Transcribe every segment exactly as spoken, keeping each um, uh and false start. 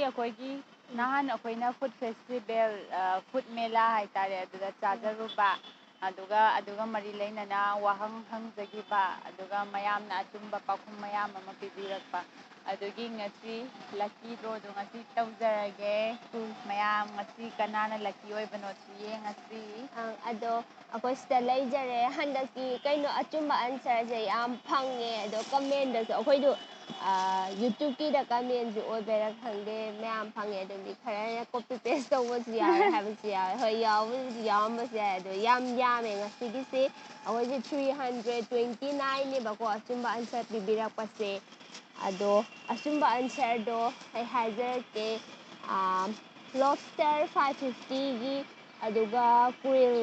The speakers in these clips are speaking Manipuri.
ꯑꯩꯈꯣꯏꯒꯤ ꯅꯍꯥꯟ ꯑꯩꯈꯣꯏꯅ ꯐꯨꯗ ꯐꯦꯁꯇꯤꯚꯦꯜ, ꯐꯨꯗ ꯃꯦꯂꯥ ꯍꯥꯏꯇꯥꯔꯦ, ꯑꯗꯨꯗ ꯆꯥꯖꯔꯨꯕ, ꯑꯗꯨꯒ ꯑꯗꯨꯒ ꯃꯔꯤ ꯂꯩꯅꯅ ꯋꯥꯍꯪ ꯍꯪꯖꯈꯤꯕ, ꯑꯗꯨꯒ ꯃꯌꯥꯝꯅ ꯑꯆꯨꯝꯕ ꯄꯥꯎꯈꯨꯝ ꯃꯌꯥꯝ ꯑꯃ ꯄꯤꯕꯤꯔꯛꯄ, ꯑꯗꯨꯒꯤ ꯉꯁꯤ ꯂꯛꯀꯤ ꯗ꯭ꯔꯣꯗꯣ ꯉꯁꯤ ꯇꯧꯖꯔꯒꯦ꯫ ꯃꯌꯥꯝ ꯉꯁꯤ ꯀꯅꯥꯅ ꯂꯛꯀꯤ ꯑꯣꯏꯕꯅꯣ ꯌꯦꯡꯉꯁꯤ꯫ ꯑꯪ, ꯑꯗꯣ ꯑꯩꯈꯣꯏ ꯁꯤꯗ ꯂꯩꯖꯔꯦ꯫ ꯍꯟꯗꯛꯇꯤ ꯀꯩꯅꯣ ꯑꯆꯨꯝꯕ ꯑꯟꯁꯔꯁꯦ ꯌꯥꯝ ꯐꯪꯉꯦ꯫ ꯑꯗꯣ ꯀꯃꯦꯟꯗꯁꯨ ꯑꯩꯈꯣꯏꯗꯨ, ꯑꯥ, YouTubeꯀꯤꯗ ꯀꯃꯦꯟꯁꯨ ꯑꯣꯏꯕꯩꯔꯥ ꯈꯪꯗꯦ, ꯃꯌꯥꯝ ꯐꯪꯉꯦ꯫ ꯑꯗꯨꯝꯗꯤ ꯈꯔꯅ copy paste ꯇꯧꯕꯁꯨ ꯌꯥꯎꯋꯦ ꯍꯥꯏꯕꯁꯨ ꯌꯥꯎꯋꯦ꯫ ꯍꯣꯏ, ꯌꯥꯎꯕꯕꯨꯗꯤ ꯌꯥꯎꯔꯝꯕꯁꯨ ꯌꯥꯏ꯫ ꯑꯗꯣ ꯌꯥꯝ ꯌꯥꯝꯃꯦ ꯉꯁꯤꯒꯤꯁꯤ꯫ ꯑꯩꯈꯣꯏꯁꯦ three hundred twenty nineꯅꯦꯕꯀꯣ ꯑꯆꯨꯝꯕ ꯑꯟꯁꯔ ꯄꯤꯕꯤꯔꯛꯄꯁꯦ꯫ ꯑꯗꯣ ꯑꯆꯨꯝꯕ ꯑꯟꯁꯔꯗꯣ ꯑꯩ ꯍꯥꯏꯖꯔꯛꯀꯦ꯫ ꯑꯥ, lobster five fiftyꯒꯤ, ꯑꯗꯨꯒ quail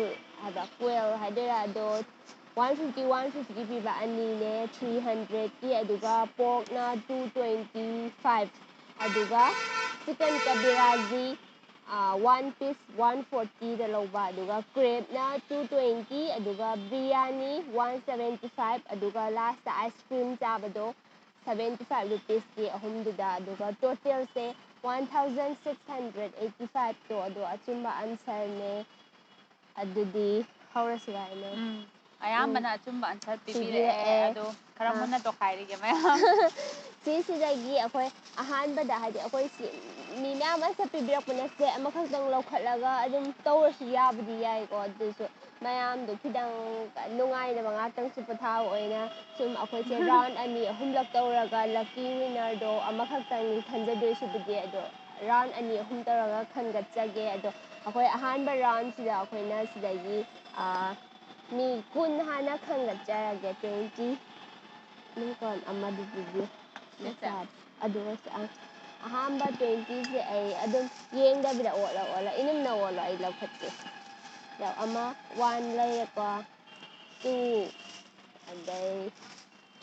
ꯍꯥꯏꯕ, quail ꯍꯥꯏꯗꯣꯏꯔꯥ, ꯑꯗꯣ one fifty, one fifty ꯄꯤꯕ ꯑꯅꯤꯅꯦ, three hundredꯀꯤ, ꯑꯗꯨꯒ porkꯅ two twenty five, ꯑꯗꯨꯒ chicken ꯀꯕꯤꯔꯥꯒꯤ, ꯑꯥ, one piece one fortyꯗ ꯂꯧꯕ, ꯑꯗꯨꯒ crabꯅ two twenty, ꯑꯗꯨꯒ biryani one seventy five, ꯑꯗꯨꯒ lastꯇ ice cream ꯆꯥꯕꯗꯣ seventy five rupeesꯀꯤ ꯑꯍꯨꯝꯗꯨꯗ, ꯑꯗꯨꯒ totalꯁꯦ one thousand six hundred eighty fiveꯇꯣ ꯑꯗꯣ ꯑꯆꯨꯝꯕ answerꯅꯦ꯫ ꯑꯗꯨꯗꯤ ꯍꯧꯔꯁꯤꯔꯥ, ꯏꯃꯥ? ꯎꯝ, ꯑꯌꯥꯝꯕꯅ ꯑꯆꯨꯝꯕ answer ꯄꯤꯕꯤꯔꯛꯑꯦ, ꯄꯤꯕꯤꯔꯛꯑꯦ꯫ ꯑꯗꯣ ꯈꯔ ꯑꯥ꯫ ꯃꯨꯟꯅ ꯇꯣꯈꯥꯏꯔꯤꯒꯦ ꯃꯌꯥꯝ꯫ ꯁꯤꯁꯤꯗꯒꯤ ꯑꯩꯈꯣꯏ ꯑꯍꯥꯟꯕꯗ, ꯍꯥꯏꯗꯤ, ꯑꯩꯈꯣꯏ ꯁꯤ ꯃꯤ ꯃꯌꯥꯝ answer ꯄꯤꯕꯤꯔꯛꯄꯅ ꯁꯦ ꯑꯃꯈꯛꯇꯪ ꯂꯧꯈꯠꯂꯒ ꯑꯗꯨꯝ ꯇꯧꯔꯁꯨ ꯌꯥꯕꯨꯗꯤ ꯌꯥꯏꯀꯣ, ꯑꯗꯨꯁꯨ ꯃꯌꯥꯝꯗꯣ ꯈꯤꯇꯪ ꯅꯨꯡꯉꯥꯏꯅꯕ ꯉꯥꯛꯇꯪꯁꯨ ꯄꯣꯊꯥꯕ ꯑꯣꯏꯅ ꯁꯨꯝ ꯑꯩꯈꯣꯏꯁꯦ round ꯑꯅꯤ ꯑꯍꯨꯝꯂꯛ ꯇꯧꯔꯒ lucky winnerꯗꯣ ꯑꯃꯈꯛꯇꯪꯅꯤ ꯈꯟꯖꯗꯣꯏꯁꯤꯕꯨꯗꯤ, ꯑꯗꯣ round ꯑꯅꯤ ꯑꯍꯨꯝ ꯇꯧꯔꯒ ꯈꯟꯒꯠꯆꯒꯦ꯫ ꯑꯗꯣ ꯑꯩꯈꯣꯏ ꯑꯍꯥꯟꯕ roundꯁꯤꯗ ꯑꯩꯈꯣꯏꯅ ꯁꯤꯗꯒꯤ, ꯑꯥ, ꯃꯤ ꯀꯨꯟ ꯍꯥꯟꯅ ꯈꯟꯒꯠꯆꯔꯒꯦ, twenty꯫ ꯅꯪ ꯀꯣꯟ ꯑꯃꯗꯨꯗꯤ ꯁꯤ ꯁꯦ꯫ ꯃꯆꯥ ꯑꯗꯨꯒ ꯁꯤ, ꯑꯥ, ꯑꯍꯥꯟꯕ twentyꯁꯦ ꯑꯩ ꯑꯗꯨꯝ ꯌꯦꯡꯗꯕꯤꯗ ꯑꯣꯠꯂ ꯑꯣꯠꯂ ꯏꯅꯝꯅ ꯑꯣꯠꯂꯣ, ꯑꯩ ꯂꯧꯈꯠꯀꯦ꯫ ꯌꯥꯎ, ꯑꯃ, one ꯂꯩꯔꯦꯀꯣ, two, ꯑꯗꯩ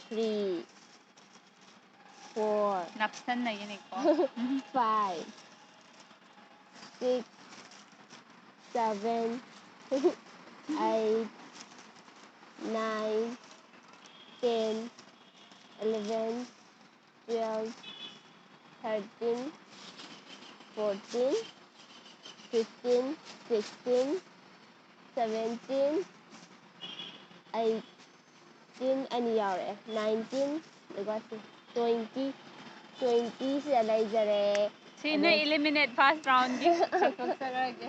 three, four, ꯅꯞꯁꯟꯅꯒꯤꯅꯤꯀꯣ꯫ Five, six, seven, eight, nine, ten, eleven, twelve, thirteen, fourteen, fifteen, sixteen, seventeen, eighteen, ꯑꯅꯤ ꯌꯥꯎꯔꯛꯑꯦ, nineteen, ꯑꯗꯨꯒ ꯁꯤ twenty, twenty ꯁꯤꯗ ꯂꯩꯖꯔꯦ꯫ ꯁꯤꯅ ꯑꯗꯣ eliminate first round ꯒꯤ ꯂꯧꯊꯣꯛꯆꯔꯒꯦ꯫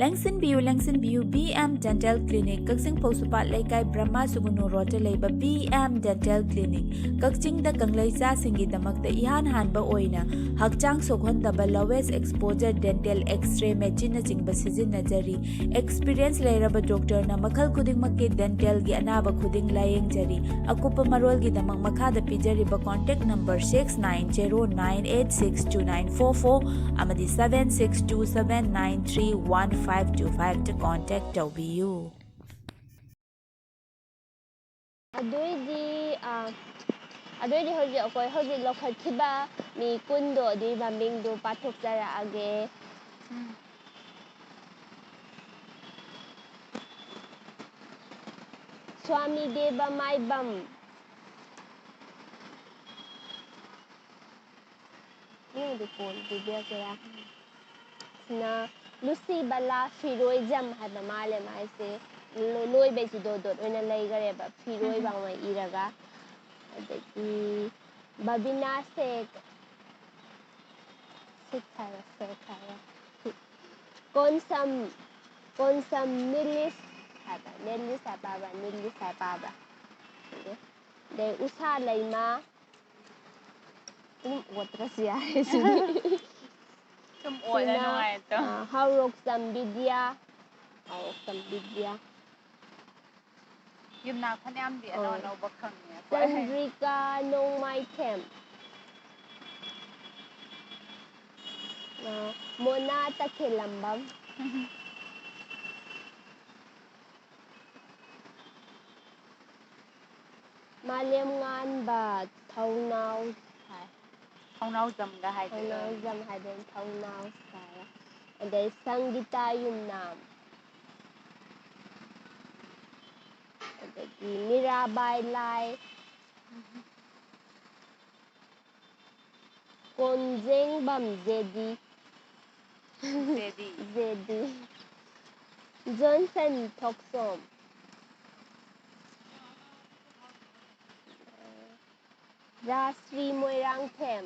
ꯂꯦꯡꯁꯤꯟꯕꯤꯌꯨ, ꯂꯦꯡꯁꯤꯟꯕꯤꯌꯨ, ꯕꯤ ꯑꯦꯝ Dental Clinic, ꯀꯛꯆꯤꯡ ꯐꯧꯁꯨꯄꯥꯠ ꯂꯩꯀꯥꯏ ꯕ꯭ꯔꯍꯃ ꯁꯨꯒꯨꯅꯨ ꯔꯣꯗꯇ ꯂꯩꯕ ꯕꯤ ꯑꯦꯝ Dental Clinic, ꯀꯛꯆꯤꯡꯗ ꯀꯪꯂꯩꯆꯥꯁꯤꯡꯒꯤꯗꯃꯛꯇ ꯏꯍꯥꯟ ꯍꯥꯟꯕ ꯑꯣꯏꯅ ꯍꯛꯆꯥꯡ ꯁꯣꯛꯍꯟꯗꯕ lowest exposure dental X-ray machineꯅꯆꯤꯡꯕ ꯁꯤꯖꯤꯟꯅꯖꯔꯤ꯫ Experience ꯂꯩꯔꯕ doctorꯅ ꯃꯈꯜ ꯈꯨꯗꯤꯡꯃꯛꯀꯤ dentalꯒꯤ ꯑꯅꯥꯕ ꯈꯨꯗꯤꯡ ꯂꯥꯌꯦꯡꯖꯔꯤ꯫ ꯑꯀꯨꯞꯄ ꯃꯔꯣꯜꯒꯤꯗꯃꯛ ꯃꯈꯥꯗ ꯄꯤꯖꯔꯤꯕ contact number six nine zero nine eight six two nine four four ꯑꯃꯗꯤ seven six two seven nine three one five two fiveꯇ contact ꯇꯧꯕꯤꯌꯨ꯫ ꯑꯗꯨꯏꯗꯤ, ꯑ, ꯑꯗꯨꯏꯗꯤ ꯍꯧꯖꯤꯛ ꯑꯩꯈꯣꯏ ꯍꯧꯖꯤꯛ ꯂꯧꯈꯠꯈꯤꯕ ꯃꯤ ꯀꯨꯟꯗꯣ ꯑꯗꯨꯏ ꯃꯃꯤꯡꯗꯨ ꯄꯥꯊꯣꯛꯆꯔꯛꯑꯒꯦ꯫ ꯎꯝ꯫ ꯁ꯭ꯋꯥꯃꯤ ꯗꯦꯕ ꯃꯥꯏꯕꯝ꯫ ꯃꯤꯡꯗꯨ ꯀꯣꯟ ꯄꯤꯕꯤꯔꯛꯀꯦꯔꯥ? ꯁꯤꯅ ꯂꯨꯁꯤꯕꯂꯥ ꯐꯤꯔꯣꯏꯖꯝ ꯍꯥꯏꯕ ꯃꯥꯜꯂꯦ ꯃꯥꯏꯁꯦ꯫ ꯂꯣ-, ꯂꯣꯏꯕꯩꯁꯤ dot dot ꯑꯣꯏꯅ ꯂꯩꯈꯔꯦꯕ, ꯐꯤꯔꯣꯏ ꯎꯝ꯫ ꯐꯥꯎꯃꯩ ꯏꯔꯒ꯫ ꯑꯗꯒꯤ ꯕꯕꯤꯅꯥ ꯁꯦꯛ, ꯁꯦꯛ ꯍꯥꯏꯕ, ꯁꯦꯛ ꯍꯥꯏꯕ꯫ ꯀꯣꯟꯁꯝ, ꯀꯣꯟꯁꯝ ꯅꯤꯂꯤꯁ ꯍꯥꯏꯕ, ꯅꯦꯂꯤꯁ ꯍꯥꯏꯕ, ꯅꯤꯂꯤꯁ ꯍꯥꯏꯕ꯫ ꯑꯗꯩ ꯎꯁꯥ ꯂꯩꯃ, ꯑꯗꯨꯝ ꯑꯣꯠꯇ꯭ꯔꯁꯨ ꯌꯥꯔꯦ ꯁꯤꯗꯤ꯫ ꯁꯨꯝ ꯑꯣꯠꯂ ꯁꯤꯅ, ꯅꯨꯡꯉꯥꯏꯇꯣ꯫ ꯑ, ꯍꯥꯎꯔꯣꯛꯆꯝ ꯕꯤꯗ꯭ꯌꯥ, ꯍꯥꯎꯔꯣꯛꯆꯝ ꯕꯤꯗ꯭ꯌꯥ꯫ ꯌꯨꯝꯅꯥꯛ ꯐꯅꯌꯥꯝꯗꯤ ꯑꯅꯧ ꯑꯧ꯫ ꯑꯅꯧꯕ ꯈꯪꯉꯦ ꯑꯩꯈꯣꯏ꯫ ꯆꯟꯗ꯭ꯔꯤꯀꯥ ꯅꯣꯡꯃꯥꯏꯊꯦꯝ꯫ ꯑ, ꯃꯣꯅꯥ ꯇꯈꯦꯜꯂꯝꯕꯝ꯫ ꯃꯥꯂꯦꯝꯉꯥꯟꯕ ꯊꯧꯅꯥꯎ ꯍꯥꯏ꯫ ꯊꯧꯅꯥꯎꯖꯝꯒ ꯍꯥꯏꯗꯣꯏꯔꯣ? ꯊꯧꯅꯥꯎꯖꯝ ꯍꯥꯏꯗꯣꯏꯅꯤ, ꯊꯧꯅꯥꯎ ꯍꯥꯏꯔ꯫ ꯑꯗꯩ ꯁꯪꯒꯤꯇꯥ ꯌꯨꯝꯅꯥꯝ꯫ ꯑꯗꯒꯤ ꯃꯤꯔꯥꯕꯥꯏ ꯂꯥꯏ꯫ ꯀꯣꯟꯖꯦꯡꯕꯝ ꯖꯦꯗꯤ꯫ ꯖꯦꯗꯤ꯫ ꯖꯦꯗꯤ꯫ ꯖꯣꯟꯁꯟ ꯊꯣꯛꯆꯣꯝ꯫ ꯔꯥꯁ꯭ꯔꯤ ꯃꯣꯏꯔꯥꯡꯊꯦꯝ꯫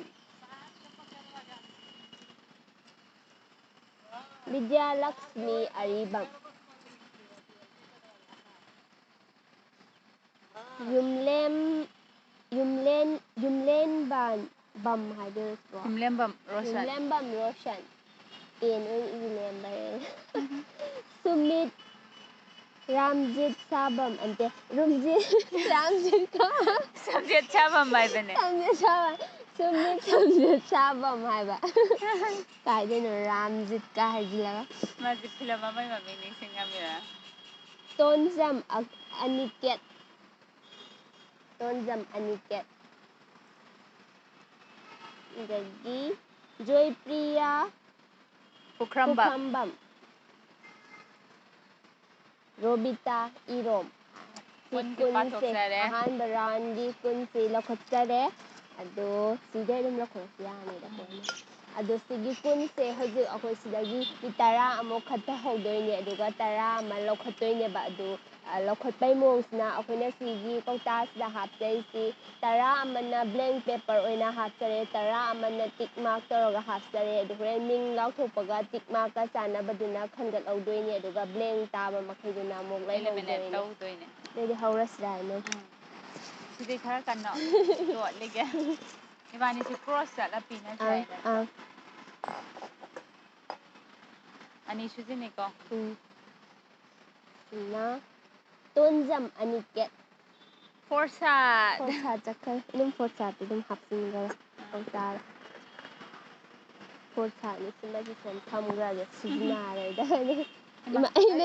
ꯕꯤꯗ꯭ꯌꯥꯂꯛꯁꯃꯤ ꯑꯔꯤꯕꯝ꯫ ꯌꯨꯝꯂꯦꯝ ꯌꯨꯝꯂꯦꯟ ꯌꯨꯝꯂꯦꯟꯕꯥꯟ ꯕꯝ ꯍꯥꯏꯗꯣꯏꯔꯣ ꯁꯤꯕꯣ? ꯌꯨꯝꯂꯦꯝꯕꯝ ꯔꯣꯁꯟ꯫ ꯌꯨꯝꯂꯦꯝꯕꯝ ꯔꯣꯁꯟ꯫ ꯑꯦꯟ ꯑꯣꯏꯅ ꯏ ꯂꯩꯔꯝꯕ꯫ ꯁꯨꯃꯤꯠ ꯔꯥꯝꯖꯤꯠ ꯁꯥꯕꯝ ꯑꯟꯇꯦ ꯔꯨꯝꯖꯤꯠ ꯔꯥꯝꯖꯤꯠ ꯀ ꯁꯝꯖꯦꯠ ꯁꯥꯕꯝ ꯍꯥꯏꯕꯅꯦ꯫ ꯁꯝꯖꯦꯠ ꯁꯥꯕꯝ꯫ ꯁꯨꯃꯤꯠ ꯁꯝꯖꯦꯠ ꯁꯥꯕꯝ ꯍꯥꯏꯕ꯫ ꯀꯥꯏꯗꯩꯅꯣ ꯔꯥꯝꯖꯤꯠꯀ ꯍꯥꯏꯖꯤꯜꯂꯒ꯫ ꯃꯥꯁꯦ ꯐꯤꯂꯝ ꯑꯃꯒꯤ ꯃꯃꯤꯡ ꯅꯤꯡꯁꯤꯡꯉꯝꯃꯤꯔ? ꯇꯣꯟꯖꯝ ꯑ- ꯑꯅꯤꯀꯦꯠ꯫ ꯇꯣꯟꯖꯝ ꯑꯅꯤꯀꯦꯠ꯫ ꯑꯗꯒꯤ ꯖꯣꯏꯄ꯭ꯔꯤꯌꯥ ꯄꯨꯈ꯭ꯔꯝꯕꯝ꯫ ꯄꯨꯈ꯭ꯔꯝꯕꯝ꯫ ꯔꯣꯕꯤꯇꯥ ꯏꯔꯣꯝ꯫ ꯁꯤ ꯀꯨꯟꯁꯦ ꯀꯨꯟꯁꯦ ꯄꯥꯊꯣꯛꯆꯔꯦ꯫ ꯑꯍꯥꯟꯕ ꯔꯥꯎꯟꯒꯤ ꯀꯨꯟꯁꯦ ꯂꯧꯈꯠꯆꯔꯦ꯫ ꯑꯗꯣ ꯁꯤꯗꯩ ꯑꯗꯨꯝ ꯂꯧꯈꯠꯂꯁꯨ ꯌꯥꯅꯤꯗ ꯑꯩꯈꯣꯏꯅ꯫ ꯑꯗꯣ ꯁꯤꯒꯤ ꯀꯨꯟꯁꯦ ꯍꯧꯖꯤꯛ ꯑꯩꯈꯣꯏ ꯁꯤꯗꯒꯤ ꯃꯤ ꯇꯔꯥ ꯑꯃꯨꯛ ꯈꯠꯊꯍꯧꯗꯣꯏꯅꯦ, ꯑꯗꯨꯒ ꯇꯔꯥ ꯑꯃ ꯂꯧꯈꯠꯇꯣꯏꯅꯦꯕ꯫ ꯑꯗꯨ ꯑ, ꯂꯧꯈꯠꯄꯩ ꯃꯑꯣꯡꯁꯤꯅ ꯑꯩꯈꯣꯏꯅ ꯁꯤꯒꯤ ꯀꯧꯇꯥꯁꯤꯗ ꯍꯥꯞꯆꯩꯁꯤ ꯇꯔꯥ ꯑꯃꯅ blank paper ꯑꯣꯏꯅ ꯍꯥꯞꯆꯔꯦ, ꯇꯔꯥ ꯑꯃꯅ tick mark ꯇꯧꯔꯒ ꯍꯥꯞꯆꯔꯦ꯫ ꯑꯗꯨ ꯍꯣꯔꯦꯟ ꯃꯤꯡ ꯂꯥꯎꯊꯣꯛꯄꯒ tick markꯀ ꯆꯥꯟꯅꯕꯗꯨꯅ ꯈꯟꯒꯠꯍꯧꯗꯣꯏꯅꯦ, ꯑꯗꯨꯒ blank ꯇꯥꯕ ꯃꯈꯩꯗꯨꯅ ꯑꯃꯨꯛ eliminate ꯂꯩꯍꯧꯗꯣꯏꯅꯦ꯫ ꯇꯧꯗꯣꯏꯅꯦ꯫ ꯑꯗꯨꯗꯤ ꯍꯧꯔꯁꯤꯔꯥ ꯍꯥꯏꯅꯣ? ꯎꯝ꯫ ꯁꯤꯗꯤ ꯈꯔ ꯀꯟꯅ ꯌꯣꯠꯂꯤꯒꯦ꯫ ꯏꯕꯥꯅꯤꯁꯦ cross ꯆꯠꯂ ꯄꯤꯅꯁꯦ ꯑꯥ, ꯍꯥꯏꯅ꯫ ꯑꯥ꯫ ꯑꯅꯤ ꯁꯨꯖꯤꯟꯅꯤꯀꯣ꯫ ꯎꯝ꯫ ꯁꯤꯅ ꯇꯣꯟꯖꯝ ꯑꯅꯤꯀꯦꯠ꯫ ꯐꯣꯔꯁꯥꯠ꯫ ꯐꯣꯔꯁꯥꯠ ꯆꯠꯈ꯭ꯔꯦ꯫ ꯑꯗꯨꯝ ꯐꯣꯔꯁꯥꯠꯇꯤ ꯑꯗꯨꯝ ꯍꯥꯞꯆꯤꯟꯈ꯭ꯔꯦ꯫ ꯀꯧꯇꯥꯗ꯫ ꯐꯣꯔꯁꯥꯠꯅꯤ ꯁꯤꯃꯗꯤ ꯁꯨꯝ ꯊꯝꯈ꯭ꯔꯒꯦ꯫ ꯁꯤꯖꯤꯟꯅꯔꯣꯏꯗꯕꯅꯤ꯫ ꯏꯃꯥ, ꯑꯩꯅ,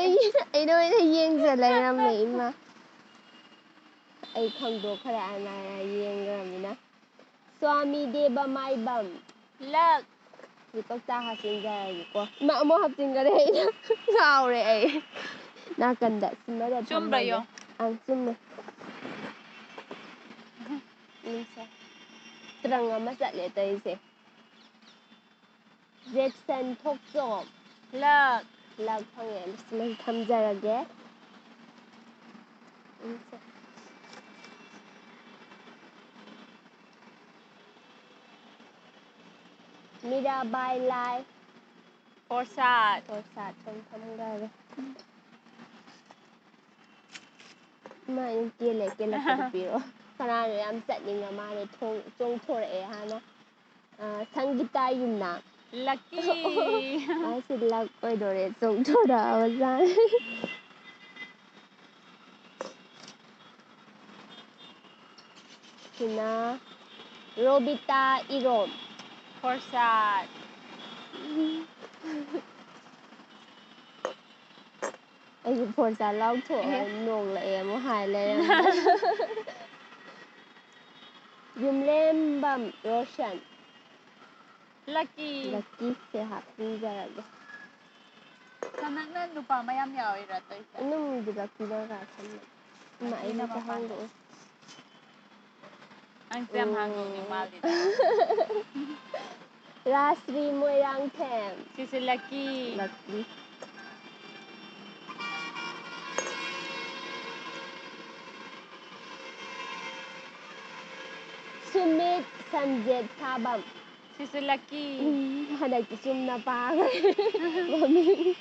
ꯑꯩꯅ ꯑꯣꯏꯅ ꯌꯦꯡꯖ ꯂꯩꯔꯝꯃꯦ, ꯏꯃꯥ꯫ ꯑꯩ ꯈꯪꯗꯣꯛꯈ꯭ꯔꯦ, ꯑꯅꯥ ꯌꯦꯡꯈ꯭ꯔꯃꯤꯅ꯫ ꯁ꯭ꯋꯥꯃꯤ ꯗꯦꯕ ꯃꯥꯏꯕꯝ꯫ ꯂꯛ꯫ ꯁꯤ ꯀꯧꯇꯥ ꯍꯥꯞꯆꯤꯟꯖꯔꯒꯦꯀꯣ꯫ ꯏꯃꯥ, ꯑꯃꯨꯛ ꯍꯥꯞꯆꯤꯟꯈꯔꯦ ꯑꯩꯅ꯫ ꯀꯥꯎꯔꯦ ꯑꯩ꯫ ꯅꯥꯀꯟꯗ ꯁꯤꯃꯗ ꯆꯨꯝꯕ꯭ꯔꯥ ꯊꯝꯃꯒꯦ꯫ ꯌꯦꯡꯉꯣ꯫ ꯑꯪ, ꯆꯨꯝꯃꯦ꯫ ꯎꯝ, ꯁꯦ꯫ ꯇ꯭ꯔꯪ ꯑꯃ ꯆꯠꯂꯦ ꯇꯧꯔꯤꯁꯦ꯫ ꯖꯦꯛꯁꯟ ꯊꯣꯛꯆꯣꯝ꯫ ꯂꯛ꯫ ꯂꯛ ꯐꯪꯉꯦ꯫ ꯃꯁꯤ ꯊꯝꯖꯔꯒꯦ꯫ ꯎꯝ, ꯁꯦ꯫ ꯃꯤꯔꯥꯕꯥꯏ ꯂꯥꯏ꯫ ꯐꯣꯔꯁꯥꯠ꯫ ꯐꯣꯔꯁꯥꯠ ꯁꯨꯝ ꯊꯝꯈ꯭ꯔꯒꯦ꯫ ꯏꯃꯥ, ꯑꯩꯅ ꯀꯦꯜꯂꯦ, ꯀꯦꯜꯂꯛꯄꯗ ꯄꯤꯔꯛꯑꯣ꯫ ꯀꯅꯥꯅꯣ ꯌꯥꯝ ꯆꯠꯅꯤꯡꯉ ꯃꯥꯜꯂꯦ, ꯊꯣꯡ-, ꯆꯣꯡꯊꯣꯔꯛꯑꯦ ꯍꯥꯟꯅ꯫ ꯑ, ꯁꯪꯒꯤꯇꯥ ꯌꯨꯝꯅꯥꯝ꯫ ꯂꯛꯀꯤ꯫ ꯃꯥꯁꯤ ꯂꯛ ꯑꯣꯏꯗꯣꯔꯦ, ꯆꯣꯡꯊꯣꯔꯛꯑꯕꯖꯥꯠꯅꯤ꯫ ꯁꯤꯅ ꯔꯣꯕꯤꯇꯥ ꯏꯔꯣꯝ꯫ ꯐꯣꯔꯁꯥꯠ꯫ ꯑꯩꯁꯨ ꯐꯣꯔꯁꯥꯠ ꯂꯥꯎꯊꯣꯛꯑꯒ ꯑꯦ꯫ ꯅꯣꯛꯂꯛꯑꯦ ꯑꯃꯨꯛ ꯍꯥꯏ ꯂꯩꯔꯝꯃꯦ꯫ ꯌꯨꯝꯂꯦꯝꯕꯝ ꯔꯣꯁꯟ꯫ ꯂꯛꯀꯤ꯫ ꯂꯛꯀꯤꯁꯦ ꯍꯥꯞꯆꯤꯟꯖꯔꯒꯦ꯫ ꯍꯟꯗꯛꯅ ꯅꯨꯄꯥ ꯃꯌꯥꯝ ꯌꯥꯎꯔꯤꯔꯥ ꯇꯧꯔꯤꯁꯦ? ꯏꯅꯨꯡꯗꯤ ꯂꯛꯀꯤꯅ ꯉꯥꯛꯇꯅꯦ꯫ ꯏꯃꯥ, ꯑꯩ ꯂꯛꯀꯤꯅ ꯍꯦꯛꯇ ꯃꯄꯥꯟꯗ꯫ ꯍꯥꯡꯗꯣꯛꯑꯣ꯫ ꯅꯪꯁꯦ ꯌꯥꯝ ꯍꯥꯡꯗꯣꯛꯅꯤꯡ ꯃꯥꯜꯂꯤꯗ꯫ ꯔꯥꯁ꯭ꯔꯤ ꯃꯣꯏꯔꯥꯡꯊꯦꯝ꯫ ꯁꯤꯁꯨ ꯂꯛꯀꯤ꯫ ꯂꯛꯀꯤ꯫ ꯁꯨꯃꯤꯠ ꯁꯟꯖꯦꯠ ꯊꯥꯕꯝ꯫ ꯁꯤꯁꯨ ꯂꯛꯀꯤ꯫ ꯎꯝ, ꯍꯟꯗꯛꯇꯤ ꯆꯨꯝꯅ ꯄꯥꯈ꯭ꯔꯦ꯫ ꯃꯃꯤꯡ꯫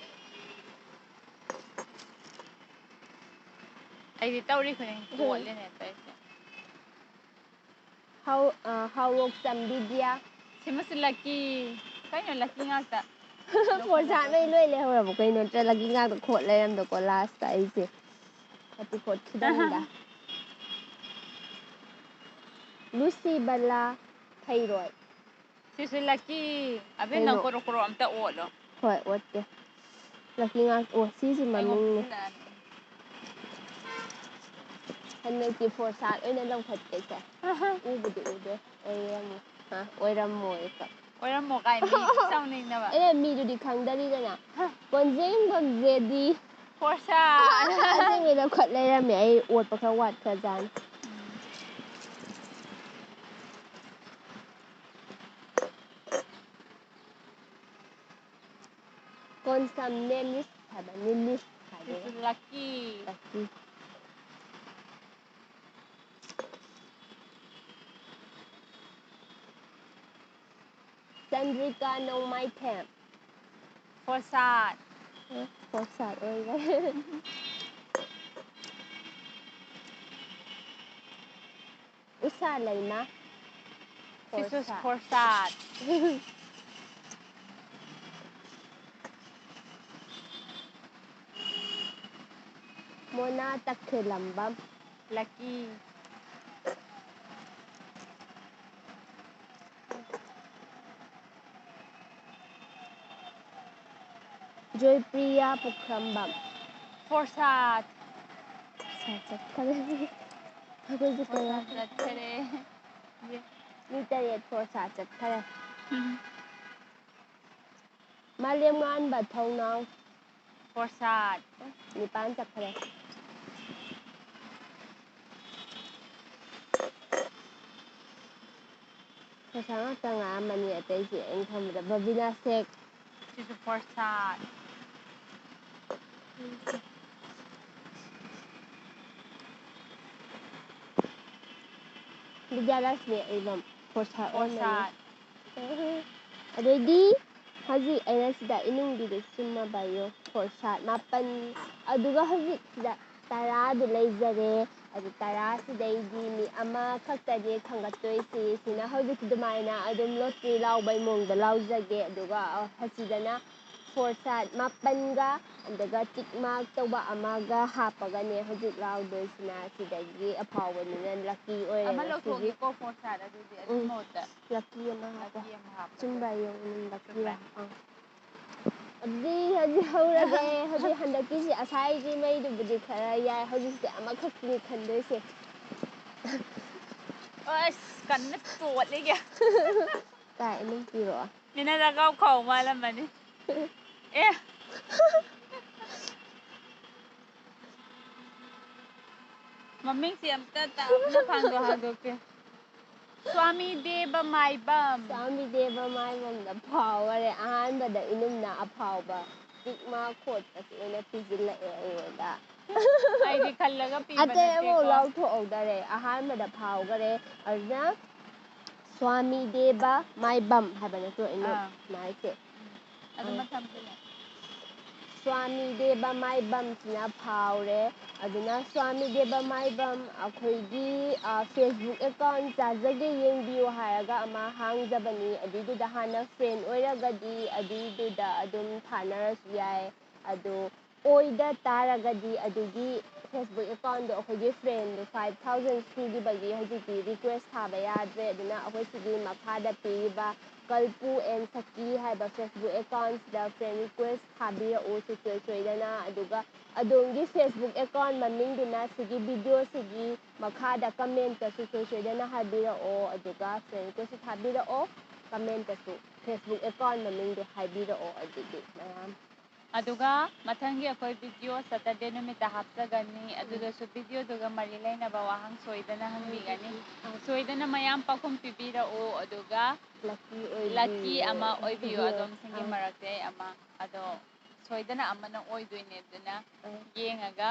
ꯑꯩꯗꯤ ꯇꯧꯔꯤ ꯈꯨꯗꯤꯡ ꯎꯝ꯫ ꯀꯣꯠꯂꯤꯅꯦ ꯇꯧꯔꯤꯁꯦ꯫ ꯍꯥꯎ-, ꯑ, ꯍꯥꯎꯔꯣꯛꯆꯝ ꯕꯤꯗ꯭ꯌꯥ꯫ ꯁꯤꯃꯁꯨ ꯂꯛꯀꯤ꯫ ꯀꯩꯅꯣ ꯂꯛꯀꯤ ꯉꯥꯛꯇ? ꯐꯣꯔꯁꯥꯠꯉꯩ ꯂꯣꯏ ꯂꯩꯍꯧꯔꯕꯣ ꯀꯩꯅꯣ? ꯅꯠꯇ꯭ꯔ ꯂꯛꯀꯤ ꯉꯥꯛꯇ ꯈꯣꯠ ꯂꯩꯔꯝꯗꯀꯣ ꯂꯥꯁꯇ ꯑꯩꯁꯦ꯫ ꯈꯣꯠꯇꯤ ꯈꯣꯠꯈꯤꯗꯕꯅꯤꯗ꯫ ꯂꯨꯁꯤ ꯕꯂꯥ ꯊꯩꯔꯣꯏ꯫ ꯁꯤꯁꯨ ꯂꯛꯀꯤ꯫ ꯑꯕꯦꯝ, ꯅꯪ ꯀꯩꯅꯣ? ꯀꯣꯔꯣ ꯀꯣꯔꯣ ꯑꯝꯇ ꯑꯣꯠꯂꯣ꯫ ꯍꯣꯏ, ꯑꯣꯠꯀꯦ꯫ ꯂꯛꯀꯤ ꯉꯥꯛ-, ꯑꯣ, ꯁꯤꯁꯤ ꯑꯩꯉꯣꯟꯗ ꯃꯃꯤꯡꯅꯦ꯫ ꯄꯤꯁꯤꯜꯂꯛꯑꯅꯤ꯫ ꯍꯟꯗꯛꯇꯤ ꯐꯣꯔꯁꯥꯠ ꯑꯣꯏꯅ ꯂꯧꯈꯠꯀꯦꯁꯦ꯫ ꯎꯕꯨꯗꯤ ꯎꯗꯦ꯫ ꯑꯣꯏꯔꯝꯃꯣ-, ꯍꯥ, ꯑꯣꯏꯔꯝꯃꯣꯏ꯫ ꯑꯣꯏꯔꯝꯃꯣ ꯀꯥꯏ ꯃꯤ ꯁꯥꯎꯅꯤꯡꯅꯕ꯫ ꯑꯩꯅ ꯃꯤꯗꯨꯗꯤ ꯈꯪꯗꯔꯤꯗꯅ꯫ ꯍꯥ꯫ ꯀꯣꯟꯖꯦꯡꯕꯝ ꯖꯦꯗꯤ꯫ ꯐꯣꯔꯁꯥꯠ꯫ ꯑꯁꯦꯡꯕꯩ ꯂꯧꯈꯠ ꯂꯩꯔꯝꯃꯦ꯫ ꯑꯩ ꯑꯣꯠꯄ ꯈꯔ ꯋꯥꯠꯈ꯭ꯔꯖꯥꯠꯅꯤ꯫ ꯀꯣꯟꯁꯝ ꯅꯦꯂꯤꯁ ꯍꯥꯏꯕ, ꯅꯦꯂꯤꯁ ꯍꯥꯏꯕ꯫ ꯁꯤꯁꯨ lucky꯫ Lucky꯫ ꯆꯟꯗ꯭ꯔꯤꯀꯥ ꯅꯣꯡꯃꯥꯏꯊꯦꯝ꯫ ꯐꯣꯔꯁꯥꯠ꯫ ꯑꯦ, ꯐꯣꯔꯁꯥꯠ ꯑꯣꯏꯔꯦ꯫ ꯎꯁꯥ ꯂꯩꯃ꯫ ꯁꯤꯁꯨ ꯐꯣꯔꯁꯥꯠ꯫ ꯐꯣꯔꯁꯥꯠ꯫ ꯃꯣꯅꯥ ꯇꯈꯦꯂꯝꯕꯝ꯫ Lucky꯫ ꯖꯣꯏꯄ꯭ꯔꯤꯌꯥ ꯄꯨꯈ꯭ꯔꯝꯕꯝ꯫ ꯐꯣꯔꯁꯥꯠ꯫ ꯐꯣꯔꯁꯥꯠ ꯆꯠꯈꯔꯦ꯫ ꯑꯩꯈꯣꯏꯁꯨ ꯐꯣꯔꯁꯥꯠ ꯀꯌꯥ ꯆꯠꯈꯔꯦ꯫ ꯃꯤ ꯇꯔꯦꯠ ꯐꯣꯔꯁꯥꯠ ꯆꯠꯈꯔꯦ꯫ ꯎꯝ꯫ ꯃꯥꯂꯦꯝꯉꯥꯟꯕ ꯊꯧꯅꯥꯎ꯫ ꯐꯣꯔꯁꯥꯠ꯫ ꯅꯤꯄꯥꯟ ꯆꯠꯈ꯭ꯔꯦ꯫ ꯐꯣꯔꯁꯥꯠ ꯉꯥꯛꯇ ꯉꯥꯏꯔꯝꯃꯅꯤ ꯑꯇꯩꯁꯦ ꯑꯩꯅ ꯈꯟꯕꯗ꯫ ꯕꯕꯤꯅꯥ ꯁꯦꯛ꯫ ꯁꯤꯁꯨ ꯐꯣꯔꯁꯥꯠ꯫ ꯕꯤꯗ꯭ꯌꯥꯂꯛꯁꯃꯤ ꯑꯩꯕꯝ ꯐꯣꯔꯁꯥꯠ ꯑꯣꯏꯔꯝꯃꯅꯤ꯫ ꯐꯣꯔꯁꯥꯠ꯫ ꯑꯗꯩꯗꯤ ꯍꯧꯖꯤꯛ ꯑꯩꯅ ꯁꯤꯗ ꯏꯅꯨꯡꯕꯤꯗꯨ ꯆꯨꯝꯃꯕ ꯌꯣ꯫ ꯐꯣꯔꯁꯥꯠ ꯃꯥꯄꯟ꯫ ꯑꯗꯨꯒ ꯍꯧꯖꯤꯛ ꯁꯤꯗ ꯇꯔꯥꯗꯨ ꯂꯩꯖꯔꯦ꯫ ꯑꯗꯨ ꯇꯔꯥꯁꯤꯗꯩꯗꯤ ꯃꯤ ꯑꯃꯈꯛꯇꯅꯦ ꯈꯟꯒꯠꯇꯣꯏꯁꯤ꯫ ꯁꯤꯅ ꯍꯧꯖꯤꯛ ꯑꯗꯨꯃꯥꯏꯅ ꯑꯗꯨꯝ lottery ꯂꯥꯎꯕꯩ ꯃꯑꯣꯡꯗ ꯂꯥꯎꯖꯒꯦ꯫ ꯑꯗꯨꯒ, ꯑ, ꯑꯁꯤꯗꯅ ꯐꯣꯔꯁꯥꯠ ꯃꯥꯄꯟꯒ, ꯑꯗꯨꯒ tick mark ꯇꯧꯕ ꯑꯃꯒ ꯍꯥꯞꯄꯒꯅꯦ ꯍꯧꯖꯤꯛ ꯂꯥꯎꯗꯣꯏꯁꯤꯅ꯫ ꯁꯤꯗꯒꯤ ꯑꯐꯥꯎꯕꯅꯤꯅ lucky ꯑꯣꯏꯔꯦ ꯑꯃ ꯉꯁꯤꯒꯤ꯫ ꯂꯧꯊꯣꯛꯑꯒꯦꯀꯣ ꯐꯣꯔꯁꯥꯠ ꯑꯗꯨꯗꯤ ꯑꯗꯨꯒꯤ ꯎꯝ꯫ ꯃꯍꯨꯠꯇ꯫ Lucky ꯑꯃ ꯍꯥꯞꯄꯣ꯫ Lucky ꯑꯃ ꯍꯥꯞꯄꯣ꯫ ꯆꯨꯝꯕ꯭ꯔꯥ ꯌꯦꯡꯉꯨ, lucky ꯔꯥ? ꯆꯨꯝꯕ꯭ꯔꯥ? ꯑꯪ꯫ ꯑꯗꯨꯗꯤ ꯍꯧꯖꯤꯛ ꯍꯧꯔꯒꯦ꯫ ꯍꯧꯖꯤꯛ ꯍꯟꯗꯛꯀꯤꯁꯤ ꯑꯁꯥꯏꯒꯤ ꯃꯩꯗꯨꯕꯨꯗꯤ ꯈꯔ ꯌꯥꯏ꯫ ꯍꯧꯖꯤꯛꯁꯦ ꯑꯃꯈꯛꯇꯅꯤ ꯈꯟꯗꯣꯏꯁꯦ꯫ ꯑꯁ, ꯀꯟꯅ ꯇꯣꯠꯂꯤꯒꯦ꯫ ꯀꯥꯏ, ꯑꯗꯨꯝ ꯄꯤꯔꯛꯑꯣ꯫ ꯃꯤꯅ ꯂꯒꯥꯎ ꯈꯥꯎ ꯃꯥꯜꯂꯝꯃꯅꯤ꯫ ꯑꯦ꯫ ꯃꯃꯤꯡꯁꯤ ꯑꯝꯇ ꯇꯞꯅ ꯐꯥꯡꯗꯣꯛ ꯍꯥꯡꯗꯣꯛꯀꯦ꯫ ꯁ꯭ꯋꯥꯃꯤ ꯗꯦꯕ ꯃꯥꯏꯕꯝ꯫ ꯁ꯭ꯋꯥꯃꯤ ꯗꯦꯕ ꯃꯥꯏꯕꯝꯗ ꯐꯥꯎꯈꯔꯦ꯫ ꯑꯍꯥꯟꯕꯗ ꯏꯅꯨꯝꯅ ꯑꯐꯥꯎꯕ꯫ ꯂꯤꯞꯁꯇꯤꯛ ꯑꯃ ꯈꯣꯠꯄꯁꯦ ꯑꯣꯏꯅ ꯄꯤꯁꯤꯜꯂꯛꯑꯦ ꯑꯩꯉꯣꯟꯗ꯫ ꯑꯩꯗꯤ ꯈꯜꯂꯒ ꯄꯤꯕ ꯑꯇꯩ ꯑꯃꯐꯥꯎ ꯅꯠꯇꯦꯀꯣ꯫ ꯂꯥꯎꯊꯣꯛꯍꯧꯗꯔꯦ, ꯑꯍꯥꯟꯕꯗ ꯐꯥꯎꯈꯔꯦ꯫ ꯑꯗꯨꯅ ꯁ꯭ꯋꯥꯃꯤ ꯗꯦꯕ ꯃꯥꯏꯕꯝ ꯍꯥꯏꯕ ꯅꯠꯇ꯭ꯔꯣ ꯑꯩꯅ ꯑꯥ꯫ ꯍꯥꯏꯁꯦ? ꯑꯗꯨ ꯃꯊꯪꯁꯤꯅ ꯁ꯭ꯋꯥꯃꯤ ꯗꯦꯕ ꯃꯥꯏꯕꯝꯁꯤꯅ ꯐꯥꯎꯔꯦ꯫ ꯑꯗꯨꯅ ꯁ꯭ꯋꯥꯃꯤ ꯗꯦꯕ ꯃꯥꯏꯕꯝ ꯑꯩꯈꯣꯏꯒꯤ, ꯑ, Facebook account ꯆꯥꯖꯒꯦ ꯌꯦꯡꯕꯤꯌꯨ ꯍꯥꯏꯔꯒ ꯑꯃ ꯍꯥꯡꯖꯕꯅꯤ꯫ ꯑꯗꯨꯏꯗꯨꯗ ꯍꯥꯟꯅ friend ꯑꯣꯏꯔꯒꯗꯤ ꯑꯗꯨꯏꯗꯨꯗ ꯑꯗꯨꯝ ꯊꯥꯅꯔꯁꯨ ꯌꯥꯏ꯫ ꯑꯗꯨ ꯑꯣꯏꯗ ꯇꯥꯔꯒꯗꯤ ꯑꯗꯨꯒꯤ Facebook accountꯗꯣ ꯑꯩꯈꯣꯏꯒꯤ friendꯗꯣ five thousand ꯁꯨꯈꯤꯕꯒꯤ ꯍꯧꯖꯤꯛꯇꯤ request ꯊꯥꯕ ꯌꯥꯗ꯭ꯔꯦ꯫ ꯑꯗꯨꯅ ꯑꯩꯈꯣꯏ ꯁꯤꯒꯤ ꯃꯈꯥꯗ ꯄꯤꯔꯤꯕ ꯀꯜꯄꯨ and ꯁꯈꯤ ꯍꯥꯏꯕ Facebook accountꯁꯤꯗ friend request ꯊꯥꯕꯤꯔꯛꯎ ꯁꯨꯡꯁꯣꯏ ꯁꯣꯏꯗꯅ꯫ ꯑꯗꯨꯒ ꯑꯗꯣꯝꯒꯤ Facebook account ꯃꯃꯤꯡꯗꯨꯅ ꯁꯤꯒꯤ videoꯁꯤꯒꯤ ꯃꯈꯥꯗ commentꯇ ꯁꯨꯡꯁꯣꯏ ꯁꯣꯏꯗꯅ ꯍꯥꯏꯕꯤꯔꯛꯑꯣ꯫ ꯑꯗꯨꯒ friend requestꯁꯨ ꯊꯥꯕꯤꯔꯛꯑꯣ, commentꯇꯁꯨ Facebook account ꯃꯃꯤꯡꯗꯣ ꯍꯥꯏꯕꯤꯔꯛꯑꯣ꯫ ꯑꯗꯨꯗꯤ ꯃꯌꯥꯝ ꯑꯗꯨꯒ ꯃꯊꯪꯒꯤ ꯑꯩꯈꯣꯏ video Saturday ꯅꯨꯃꯤꯠꯇ ꯍꯥꯞꯆꯒꯅꯤ꯫ ꯑꯗꯨꯗꯁꯨ videoꯗꯨꯒ ꯃꯔꯤ ꯂꯩꯅꯕ ꯋꯥꯍꯪ ꯁꯣꯏꯗꯅ ꯍꯪꯕꯤꯒꯅꯤ꯫ ꯁꯣꯏꯗꯅ ꯃꯌꯥꯝ ꯄꯥꯎꯈꯨꯝ ꯄꯤꯕꯤꯔꯛꯎ꯫ ꯑꯗꯨꯒ lucky lucky ꯑꯃ ꯑꯣꯏꯕꯤꯌꯨ ꯑꯗꯣꯝꯁꯤꯡꯒꯤ ꯃꯔꯛꯇ ꯑꯃ꯫ ꯑꯗꯣ ꯁꯣꯏꯗꯅ ꯑꯃꯅ ꯑꯣꯏꯗꯣꯏꯅꯦ꯫ ꯑꯗꯨꯅ ꯌꯦꯡꯉꯒ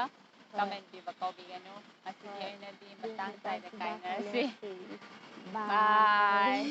comment ꯄꯤꯕ ꯀꯥꯎꯕꯤꯒꯅꯨ꯫ ꯉꯁꯤꯒꯤ ꯑꯣꯏꯅꯗꯤ ꯃꯇꯥꯡ ꯁ꯭ꯋꯥꯏꯗ ꯀꯥꯏꯅꯔꯁꯤ꯫ Bye꯫